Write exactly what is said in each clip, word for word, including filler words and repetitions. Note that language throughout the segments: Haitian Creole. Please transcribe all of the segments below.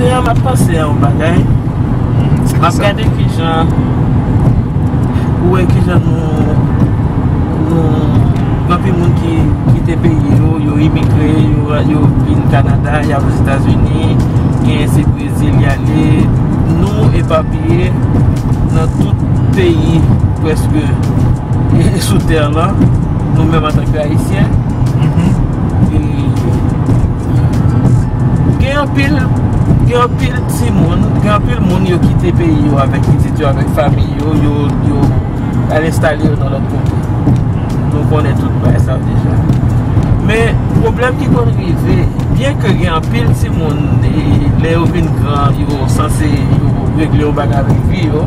Kounya m ap panse a yon bagay. M ap gade kijan, ou wè kijan nou, nou, gen anpil moun ki kite peyi yo, yo imigre, yo, yo vin Kanada, y al Ozetazini, genyen se Brezil y ale. Nou epapiye nan tout peyi prèske sou tè lan, nou menm antanke Ayisyen. E gen anpil, gen anpil timoun, gen anpil moun yo kite peyi yo avèk pitit yo, avèk fanmi yo, yo, yo al enstale yo nan lòt kote. Nou konnen tout bagay sa yo deja. Men pwoblèm ki konn rive, byenke gen anpil timoun, e, lè yo vin gran, yo sanse yo regle yon bagay avèk vi yo,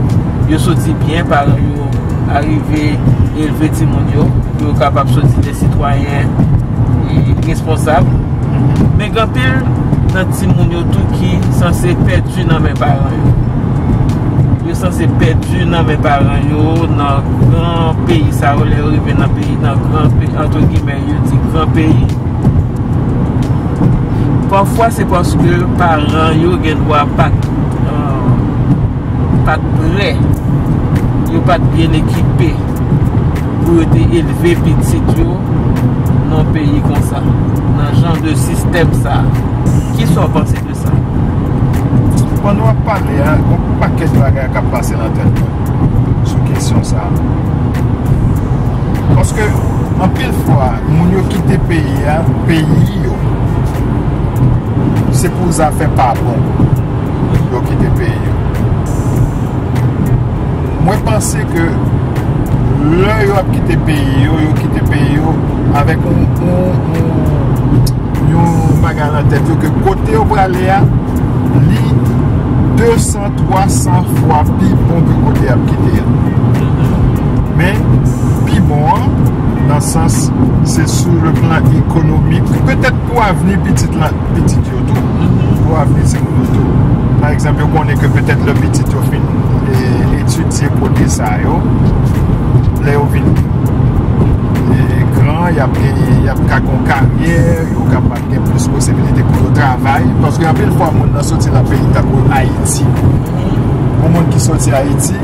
yo soti byen, paran yo arive elve timoun yo pou yo kapab soti de sitwayen, e, responsab. Men gen anpil nan timoun yo tou ki sanse pèdi nan men paran yo. Yo sanse pèdi nan men paran yo nan gran peyi sa yo, lè yo rive nan peyi, nan gran peyi, antre gimè, yo di gran peyi. Pafwa se paske paran yo gen dwa pa t, eh, pa t prè, yo pa t byen ekipe pou yo te elve pitit yo nan peyi konsa, nan jan de sistèm sa. Kisa w panse de sa? Pandan w ap pale a, gon pakèt bagay k ap pase nan tèt mwen sou kesyon sa a. Paske, anpil fwa, moun yo kite peyi a, peyi yo, se pou zafè pa bon yo kite peyi yo. Mwen panse ke lè yo ap kite peyi yo, yo kite peyi yo avèk yon, yon, yon, yon bagay nan tèt yo ke kote yo prale a, li de san, twa san fwa pi bon ke kote y ap kite a. Men, pi bon an, nan sans, se sou le plan ekonomik, petèt pou avni pitit la, pitit yo tou, pou avni timoun yo tou. Pa egzanp, yo konnen ke petèt lè pitit yo fin, e, etidye kote sa yo, lè yo vin, e, gran, y ap gen, y ap ka gen yon karyè, yo kapab gen plis posibilite pou yo travay, paske anpil fwa moun nan soti nan peyi tankou Ayiti. Yon moun ki soti Ayiti,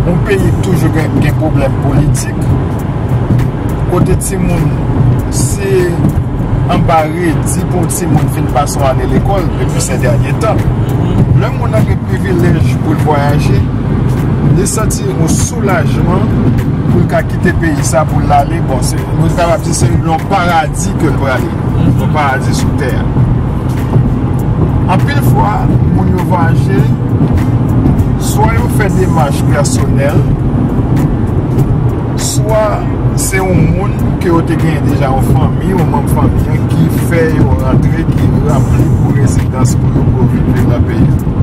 yon peyi ki toujou gen, gen pwoblèm politik, kote timoun, se anba redi pou yon timoun fin pase yon ane lekòl depi sè dènye tan. Lè moun nan gen privilèj pou l vwayaje, li santi yon soulajman pou l ka kite peyi sa pou l ale. Bon, se, nou kapab di se yon paradi ke l prale. Yon paradi sou tè a. Anpil fwa, moun yo vwayaje, swa yo fè demach pèsonèl, swa se yon moun ke yo te genyen deja, yon fanmi, yon manm fanmi an ki fè yo rantre, ki ranpli pou rezidans pou yo, pou yo vin viv nan peyi a.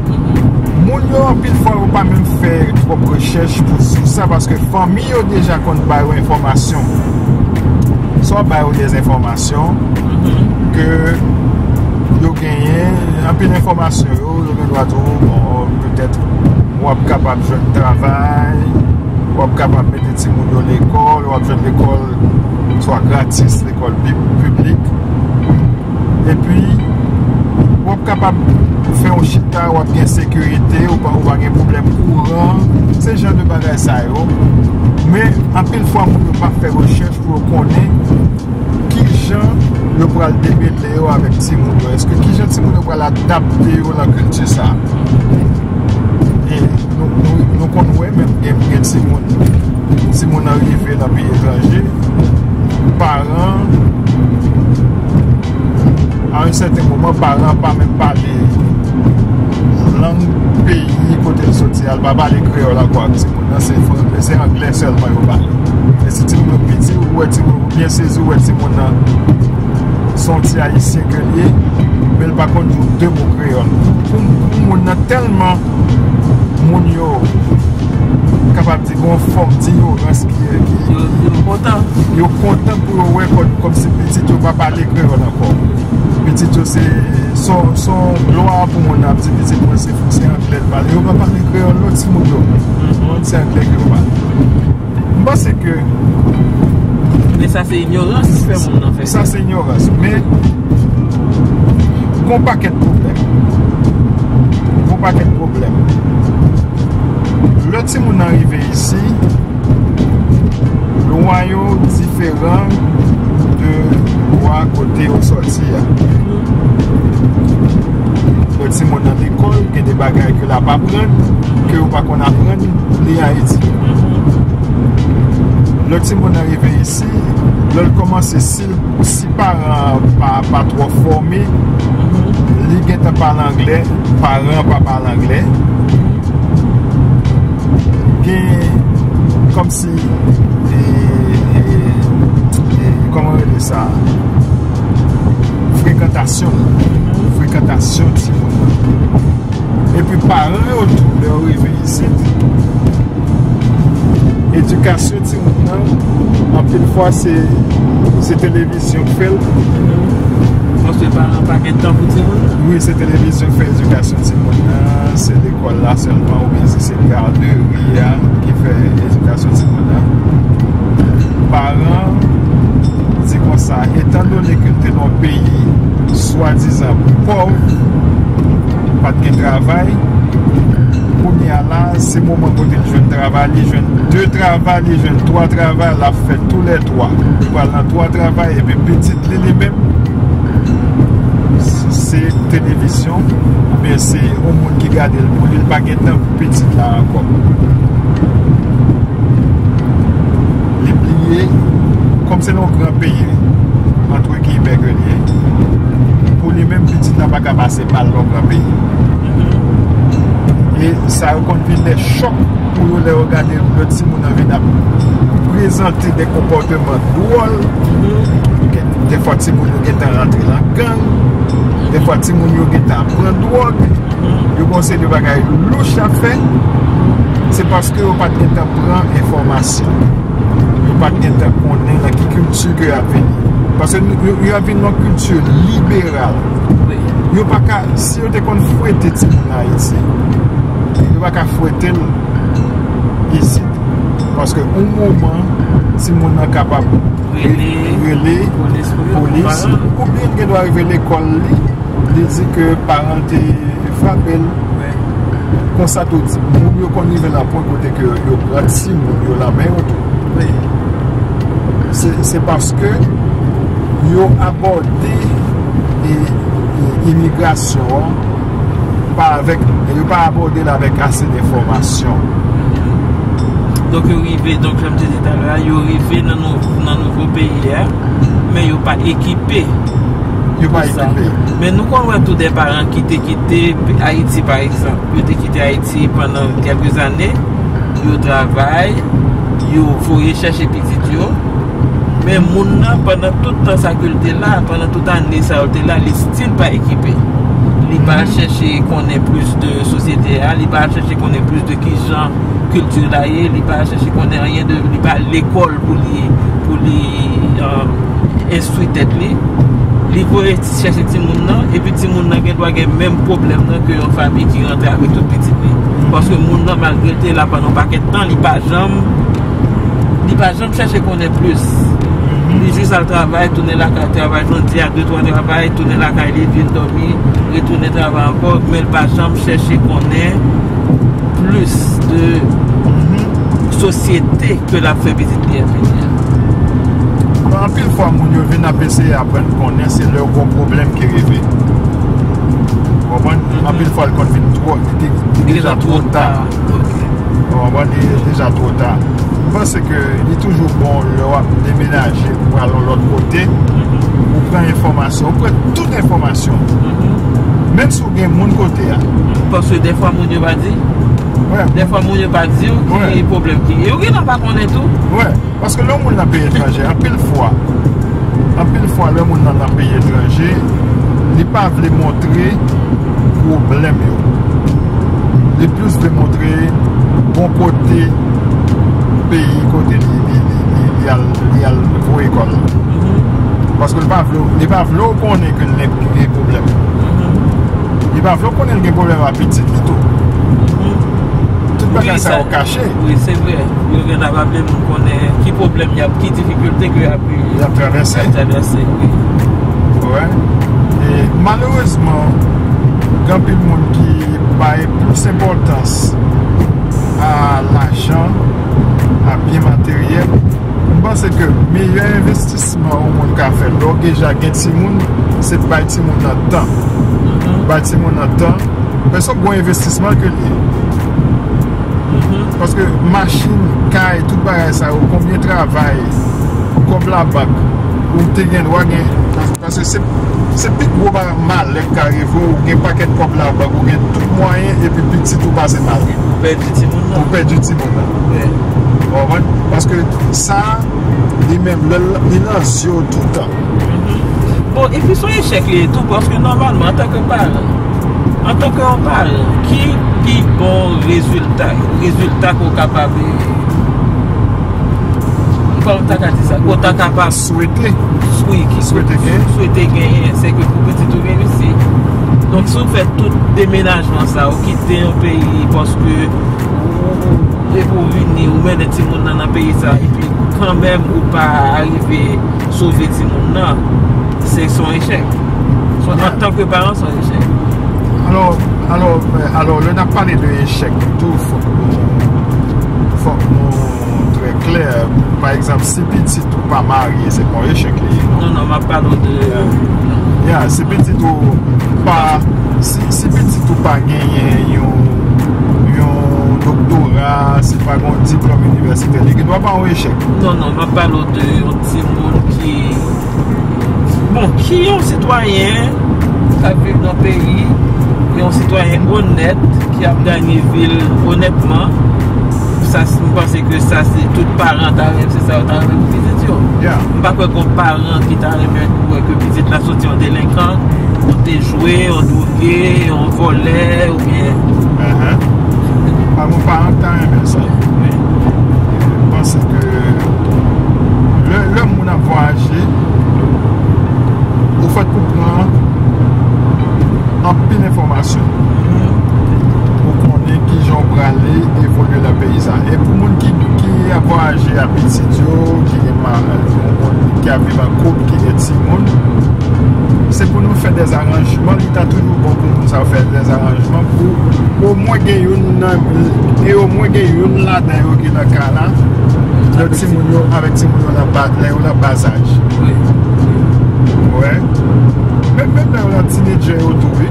Moun yo, anpil fwa, yo pa menm fè twòp rechèch pou, sou sa, paske fanmi yo deja konn ba yo enfòmasyon. Swa ba yo dezenfòmasyon ke yo genyen, anpil enfòmasyon yo, yo gen dwa di w, bon, petèt, w ap kapab jwenn travay, w ap kapab mete timoun yo lekòl, w ap jwenn lekòl swa gratis, lekòl pib-, piblik. Epi, w ap kapab fè yon chita, w ap gen sekirite, ou pa, ou pa gen pwoblèm kouran, se jan de bagay sa yo. Men, anpil fwa, moun yo pa fè rechèch pou yo konnen kijan yo pral demele yo avèk timoun yo. Èske kijan timoun yo pral adapte yo nan kilti sa a? E nou, nou, nou konn wè menm gen, gen timoun, timoun nan rive nan peyi etranje, paran, a yon sèten moman, paran pa menm pale lang peyi kote l soti a, l pa pale kreyòl ankò ak timoun nan, se fran-, se anglè sèlman yo pale. E si timoun yo piti, ou wè timoun, ou byen sezi, ou wè timoun nan se yon ti ayisyen ke l ye, men l pa konn di w de mo kreyòl. Pou, pou moun nan tèlman moun yo kapab di gon fòm d'inyorans ki, ki yo, yo kontan. Yo kontan pou yo wè kò-, kòmsi pitit yo pa pale kreyòl ankò. Pitit yo se, se yon, se yon glwa pou moun nan ap di pitit mwen se, se anglè l pale. Yo pa pale kreyòl non, timoun yo. Se anglè ke yo pale. M panse ke... Men sa se inyorans ki fè moun nan fè sa. Sa se inyorans. Men, gon pakèt pwoblèm. Pakèt pwoblèm. Lè timoun nan rive isi, lwa yo diferan de lwa kote yo sòti a. Lè timoun nan lekòl, gen de bagay ke l ap aprann, ke yo pa konn aprann li Ayiti. Lè timoun nan rive isi, lè l kòmanse, si l, si paran an pa, pa twò fòme, li gentan pale anglè, paran an pa pale anglè. Gen kòmsi, e, e, e, kòman yo rele sa? Frekantasyon. Frekantasyon timoun nan. Epi paran yo tou, lè yo rive isit, edikasyon timoun nan, anpil fwa se, se televizyon k fè l. Paske paran pa gen tan pou timoun nan. Wi, se televizyon k fè edikasyon timoun nan, se lekòl la sèlman, oubyen si se gadri a ki fè edikasyon timoun nan. Paran di konsa, etan done ke n te nan yon peyi swadizan pòv, pa t gen travay, kounye a la, se moman kote l jwenn travay, li jwenn de travay, li jwenn twa travay, l ap fè toulètwa. Li pral nan twa travay, epi pitit li, li menm, se televizyon, oubyen se yon moun ki gade l pou li, li pa gen tan pou pitit la ankò. Li bliye, kòm se nan yon gran peyi, antre giyimè, ke l ye, pou li menm, pitit la pa ka pase pa l nan yon gran peyi. E sa yo konn vin de chòk pou yo lè yo gade lòt timoun nan vin ap prezante de konpòteman dwòl. Gen, defwa timoun yo gentan rantre nan gang, defwa timoun yo gentan ap pran dwòg, yo gen yon seri de bagay louch y ap fè, se paske yo pa t gentan pran enfòmasyon. Yo pa t gentan konnen nan ki kilti ke y ap vini. Paske nou, yo, y ap vin nan kilti liberal. Wi. Yo pa ka, si yo te konn fwete timoun Ayiti, yo pa ka fwete l isit. Paske yon moman, timoun nan kapab rele, rele polis, oubyen l gen dwa rive lekòl li, li di ke paran l te frape l. Wi. Konsa tou, moun yo konn rive nan pwen kote ke yo pran timoun yo nan men yo tou. Wi. Se, se paske yo abòde e, e imigrasyon an pa avèk, yo pa abòde l avèk ase d enfòmasyon. Donk yo rive, donk jan m te di talè a, yo rive nan nou, nan nouvo peyi a, men yo pa ekipe. Yo pa ekipe. Men nou konn wè tou de paran ki te kite Ayiti, pa egzanp. Yo te kite Ayiti pandan kèlke zane, yo travay, yo voye chèche pitit yo. Men moun nan, pandan tout tan sa ke l te la, pandan tout ane sa yo te la, li still pa ekipe. Li pa chèche konnen plis de sosyete a, li pa chèche konnen plis de kijan kilti la ye, li pa chèche konnen anyen de, li pa al lekòl pou li, pou li, euh, enstwi tèt li. Li voye chèche timoun nan, epi timoun nan gen dwa gen menm pwoblèm nan ke yon fanmi ki rantre avèk tout pitit li. Paske moun nan, malgre l te la pandan yon pakèt tan, li pa janm, li pa janm chèche konnen plis. Li jis al travay, tounen lakay, travay jodi a, de twa travay, tounen lakay li, vin dòmi, retounen travay ankò, men l pa janm chèche konnen plis de sosyete ke l ap fè pitit li a vini a. Anpil fwa, moun yo vin ap eseye aprann konnen se lè yon pwoblèm ki rive. Ou konprann? Anpil fwa, l konn vin twò, li te, li deja twò ta. Ok. Ou konprann? Li deja twò ta. M panse ke li toujou bon lè w ap demenaje pou al yon lòt kote, ou pran enfòmasyon, ou pran tout enfòmasyon. Menm si w gen moun kote a. Paske dèfwa moun yo pa di. Wè. Dèfwa moun yo pa di w ki pwoblèm ki. Yo gentan pa konnen tou. Wè. Paske lè yon moun nan peyi etranje, anpil fwa, anpil fwa lè moun nan nan peyi etranje, li pa vle montre pwoblèm yo. Li plis vle montre bon kote peyi kote li, li, li, li, li al, li al voye kò l. Paske li pa vle, li pa vle w konnen ke l gen pwoblèm. Li pa vle w konnen l gen pwoblèm ak pitit li tou. Tout bagay sa yo kache. Wi, se vre. Yo gentan pa vle moun konnen ki pwoblèm y ap, ki difikilte ke y ap, y ap travèse. Y ap travèse, wi. Wè. E malerezman, Gen anpil moun ki bay plis enpòtans a lajan, a byen materyèl. M panse ke meyè envestisman yon moun ka fè lè w deja gen timoun, se bay timoun nan tan. Bay timoun nan tan. Men se yon bon envestisman ke l ye. Paske machin, kay, tout bagay sa yo, konbyen travay, kòb labank, ou te gen dwa gen. Paske se, se pi gwo ba-, malè k ka rive w, ou gen pakèt kòb labank, ou gen tout mwayen, epi pitit ou pase mal. Ou pèdi timoun nan. Ou pèdi timoun nan. Wi. Ou konprann? Paske sa, li menm, lè l, li nan zye w toutan. Bon, epi se yon echèk li ye tou, paske nòmalman, antanke paran, antanke yon paran, ki pi bon rezilta, rezilta ke w kapab, kòman m ta ka di sa, ke w ta kapab swete, wi, ki swete genyen, swete genyen, se ke pou pitit ou reyisi. Donk, si w fè tout demenajman sa, ou kite yon peyi, paske ou, ou, epi w vini, ou mennen timoun nan nan peyi sa, epi kanmenm ou pa rive sove timoun nan, se, se yon echèk. Se, antanke paran, se yon echèk. Alò, alò, alò, lè n ap pale de echèk tou, fòk nou, fòk nou trè klè. Pa egzanp, si pitit ou pa marye, se pa yon echèk li ye, non? Non, non, m ap pale w de, ya, si pitit ou pa, si, si pitit ou pa genyen yon, yon doktora, si pa gen yon diplòm inivèsitè, li gen dwa pa yon echèk. Non, non, m ap pale w de yon timoun ki, bon, ki yon sitwayen k ap viv nan peyi, yon sitwayen onèt, ki ap ganye vi l onètman. Sa, m panse ke sa, se tout paran ta renmen, se sa yo ta renmen pou pitit yo. M pa kwè gen yon paran ki ta renmen wè ke pitit la soti yon delenkan, yon te jwe, yon dwoge, yon vòlè, oubyen. Pa gen yon paran ki ta renmen sa. M panse ke lè, lè moun ap vwayaje, ou fèt pou pran anpil enfòmasyon pou konnen kijan w prale evolye nan peyi sa. E pou moun ki, ki ap vwayaje a pitit yo, ki gen ma-, ki ap viv an koup, ki gen timoun, se pou nou fè dèzaranjman. Li ta toujou bon pou moun sa yo fè dèzaranjman pou omwen gen youn nan, e omwen gen youn ladan yo ki nan ka la, lè timoun yo, avèk timoun yo nan ba, lè yo nan ba zaj. Wi. Wè. Menm, menm lè yo nan tinedjè yo tou, wi.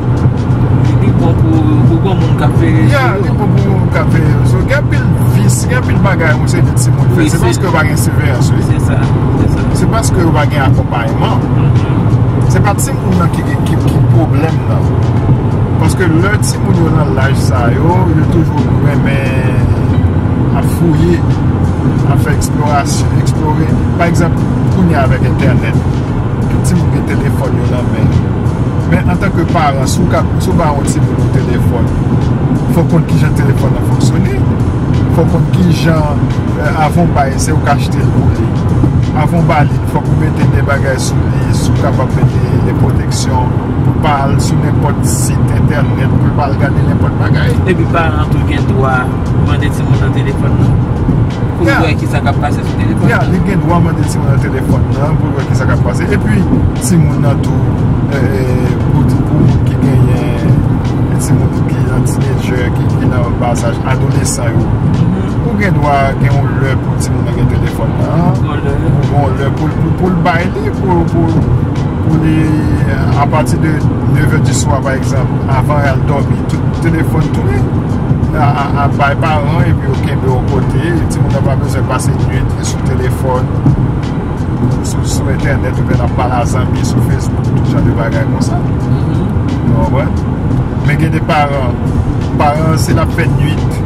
Li bon pou, pou granmoun k ap fè rezo. Ya, li bon pou moun k ap fè rezo. Gen anpil vis, gen anpil bagay yon seri de timoun fè. Se paske yo pa gen siveyans, wi. Se sa, se sa. Se paske yo pa gen akonpayman. Se pa timoun nan ki gen, ki, ki pwoblèm nan. Paske lè timoun yo nan laj sa yo, yo toujou renmen ap fouye, ap fè eksplorasyon, eksplore. Pa egzanp, kounye a avèk entènèt, tout timoun gen telefòn yo nan men. Men antanke paran, si w ka, si w ba yon timoun yon telefòn, fò w konn kijan telefòn nan fonksyone, fò w konn kijan, eh, avan w bay, se ou k achte l pou li. Avan w ba li, fòk ou mete de bagay sou li, si w kapab mete de pwoteksyon, pou l pa al sou nenpòt sit entènèt, pou l pa al gade nenpòt bagay. Epi paran an tou gen dwa mande timoun nan telefòn nan pou l wè kisa k ap pase sou telefòn nan. Ya, li gen dwa mande timoun nan telefòn nan pou l wè kisa k ap pase. Epi timoun nan tou, eh, pou di, pou moun ki genyen, eh, timoun ki nan tinedjè, ki, ki nan ba zaj adolesan yo, ou gen dwa gen yon lè pou timoun nan gen telefòn nan. Ou gen yon lè pou, pou, pou l bay li, pou, pou, pou li, apati de nevè di swa, pa egzanp, avan y al dòmi, tout telefòn tounen. A, a, a bay paran, epi yo kenbe yon kote, timoun nan pa bezwen pase nwit li sou telefòn, sou, sou entènèt, oubyen l ap pale a zanmi sou Facebook, tout jan de bagay konsa. Ou konprann? Men gen de paran, paran, si l ap fè nwit,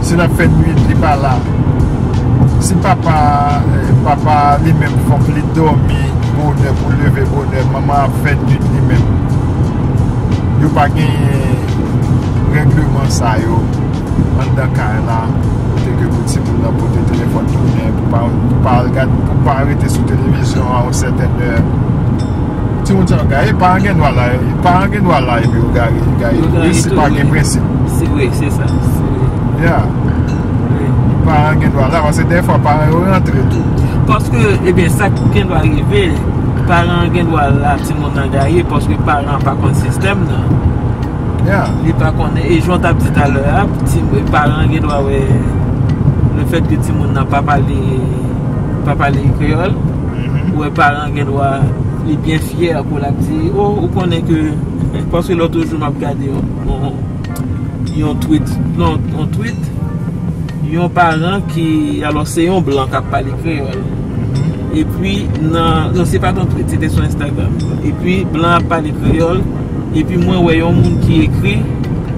si l ap fè nwit, li pa la. Si papa, eh, papa li menm, fòk li dòmi bonè pou leve bonè, manman ap fè nwit li menm. Yo pa genyen règleman sa yo anndan kay la, kote ke pou timoun nan pote telefòn tounen, pou pa, pou pa al gad, pou pa rete sou televizyon a yon sètèn lè. Timoun sa yo gaye, paran gen dwa la, paran gen dwa la epi yo gaye, gaye tou, wi, si pa gen prensip. Se vre, se sa, se vre. Ya. Paran gen dwa la, paske dèfwa paran yo rantre tou. Paske, ebyen, sa k gen dwa rive, Paran an gen dwa la timoun nan gaye paske paran an pa konn sistèm nan. Li pa konnen, e jan w t ap di talè a, ti, paran an gen dwa wè lefèt ke timoun nan pa pale, pa pale kreyòl, ou wè paran an gen dwa li byen fyè pou l ap di, o, ou konnen ke, paske lòt jou m ap gade yon, yon, yon tweet, non, yon tweet, yon paran ki, alò se yon blan k ap pale kreyòl. Epi nan, non, se pa t yon tweet, se te sou Instagram. Epi blan ap pale kreyòl, epi mwen wè yon moun ki ekri,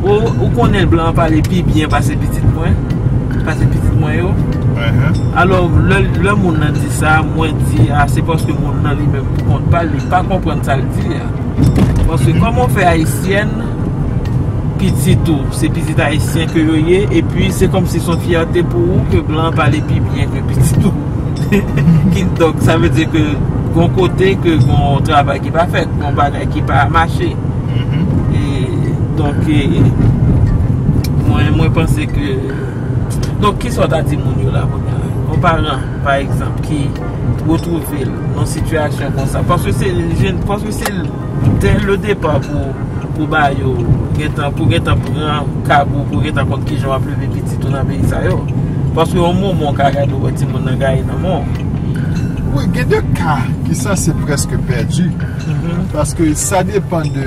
o, ou konnen blan an pale pi byen pase pitit mwen, pase pitit mwen yo. Alò, lè, lè moun nan di sa, mwen di, a, se paske moun nan li menm pou kont pa l, li pa konprann sa l di a. Paske kòman w fè ayisyèn, pitit ou, se pitit ayisyen ke yo ye, epi se kòmsi se yon fyète pou ou ke blan an pale pi byen ke pitit ou. Kidonk, sa vle di ke gon kote ke gon travay ki pa fèt, gon bagay ki pa mache. E, donk, e, mwen, mwen panse ke, donk, kisa w ta di moun yo la kounye a? Yon paran, pa egzanp, ki retwouve l nan sitiyasyon konsa. Paske se, paske se dè le depa pou, pou ba yo gentan, pou gentan pran kab ou, pou gentan konn kijan w ap leve pitit ou nan peyi sa yo. Paske yon moman w ka gade w wè timoun nan gaye nan men w. Wi, gen de ka ki sanse prèske pèdi. Paske sa depann de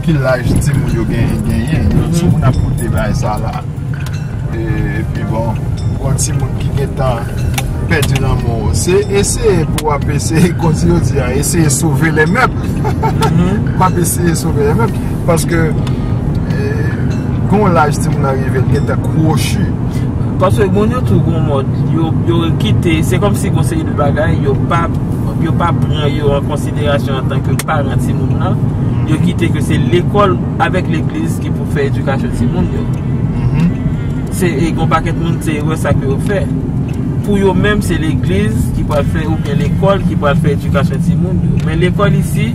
ki laj timoun yo gen, genyen. Yon timoun ap pote bagay sa la. E, epi bon, yon timoun ki gentan pèdi lanmò, se eseye pou w ap eseye, kòmsi yo di a, eseye sove lè mèb. W ap eseye sove lè mèb. Paske, e, gon laj timoun nan rive, l gentan kwochi. Paske moun yo tou gon mòd, yo, yo kite, se kòmsi gon seri de bagay, yo pa, yo pa pran yo an konsiderasyon antanke paran timoun nan. Yo kite ke se lekòl avèk legliz ki pou fè edikasyon timoun yo. Se, e gon pakèt moun, se erè sa ke yo fè. Pou yo menm, se legliz ki pral fè, oubyen lekòl ki pral fè edikasyon timoun yo. Men lekòl isi,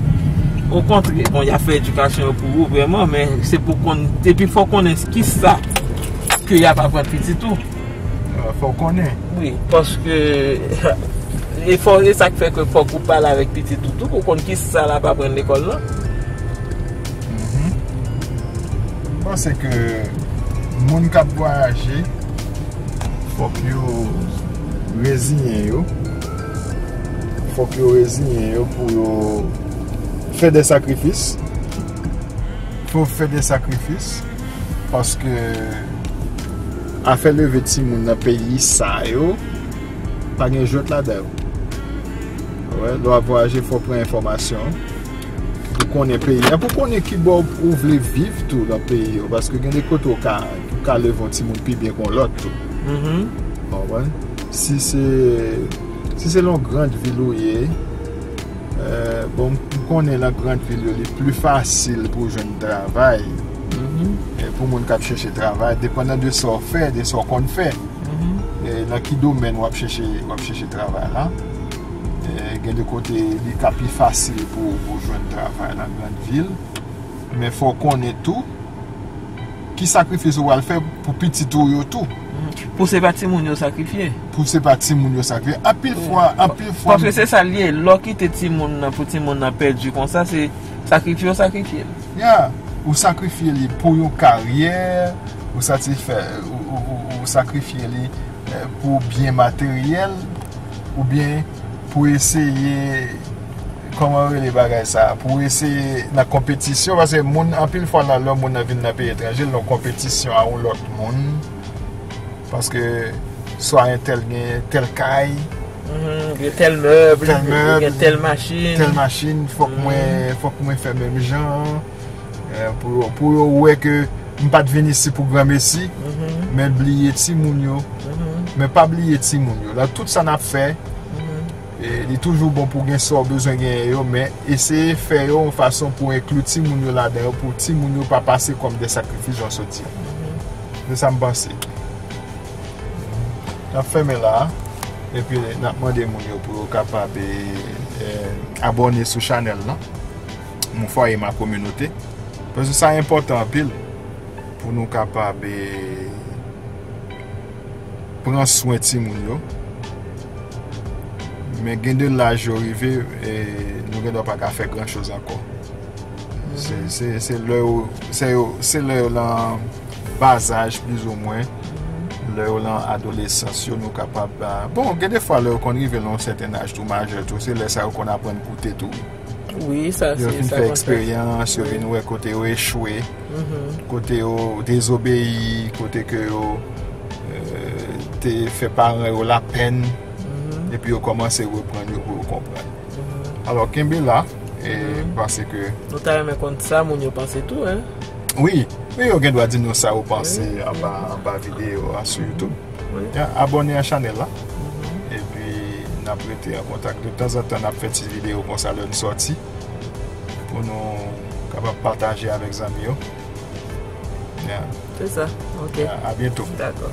okontrè, bon, y ap fè edikasyon yo pou ou vrèman, men se pou konn, epi fò w konnen kisa ke y ap aprann pitit ou. Fò w konnen. Wi, paske e fò, e sa k fè ke fòk ou pale avèk pitit ou tou pou konn kisa l ap aprann lekòl lan. M panse ke moun k ap vwayaje, fòk yo reziyen yo. Fòk yo reziyen yo pou yo fè de sakrifis. Fò w fè de sakrifis, paske afè leve timoun nan peyi sa yo, pa gen jwèt ladan yo. Wè, lè w ap vwayaje, fò w pran enfòmasyon pou konnen peyi a, pou konnen kibò ou vle viv tou nan peyi yo, paske gen de kote ou ka, ou ka leve yon timoun pi byen ke yon lòt tou. Ou konprann? Si se, si se nan yon gran vil ou ye, e, bon, m konnen nan gran vil yo, li pli fasil pou w jwenn travay. E pou moun k ap chèche travay, depandan de sa w fè, de sa w konn fè. E nan ki domèn w ap chèche, w ap chèche travay la. E gen de kote li ka pi fasil pou, pou w jwenn travay nan gran vil. Men fò w konnen tou ki sakrifis ou pral fè pou pitit ou yo tou. Pou se pa timoun yo sakrifye. Pou se pa timoun yo sakrifye. Anpil fwa, anpil fwa. Paske se sa l ye, lè w kite timoun nan, pou timoun nan pèdi konsa, se sakrifye w sakrifye l. Ya, ou sakrifye li pou yon karyè, ou satisfè, ou, ou, ou, ou sakrifye li, e, pou byen materyèl, oubyen pou eseye, kòman yo rele bagay sa, pou eseye nan konpetisyon, paske moun, anpil fwa, nan lè moun nan vin nan peyi etranje, l nan konpetisyon a yon lòt moun, paske swa entèl gen tèl kay, gen tèl mèb, tèl mèb, gen tèl machin, tèl machin, fòk mwen, fòk mwen fè menm jan an. E, pou yo, pou yo wè ke m pa t vin isi pou granmesi, men bliye timoun yo. Men pa bliye timoun yo. Nan tout sa n ap fè, e, li toujou bon pou gen sa w bezwen genyen yo, men eseye fè yo yon fason pou enkli timoun yo ladan yo, pou timoun yo pa pase kòm de sakrifis jan w sot di. Se sa m panse. N ap fèmen la a, epi n ap mande moun yo pou yo kapab, e, e, abòne sou chanèl lan. Mon foyer, ma communauté. Paske sa enpòtan anpil pou nou kapab, e, pran swen timoun yo. Men gen de laj yo rive, e, Nou gen dwa pa ka fè gran choz ankò. Se se se lè yo se yo se lè yo nan bazaj plizoumwen, lè yo nan adolesans yo, nou kapab, bon, gen de fwa lè yo konn rive nan yon sèten aj tou, majè tou, se lè sa yo konn aprann koute tou. Wi, sa Yo se fin sa fè konn fè. Eksperyans, yo vin wè kote yo echwe, kote yo dezobeyi, kote ke yo euh, te fè paran yo lapenn, epi yo kòmanse reprann yo pou yo konprann. Alò, kenbe la, e paske Nou ta renmen konn sa moun yo panse tou, hein? Wi, wi, yo gen dwa di nou sa yo panse anba anba videyo a sou YouTube. Wi. Ya, abòne a chanèl la. Epi n ap rete an kontak. De tanzantan n ap fè ti videyo konsa lè n sòti, pou nou kapab pataje avèk zanmi yo. Ya, Se sa. Ok. Ya, a byento. Dakò.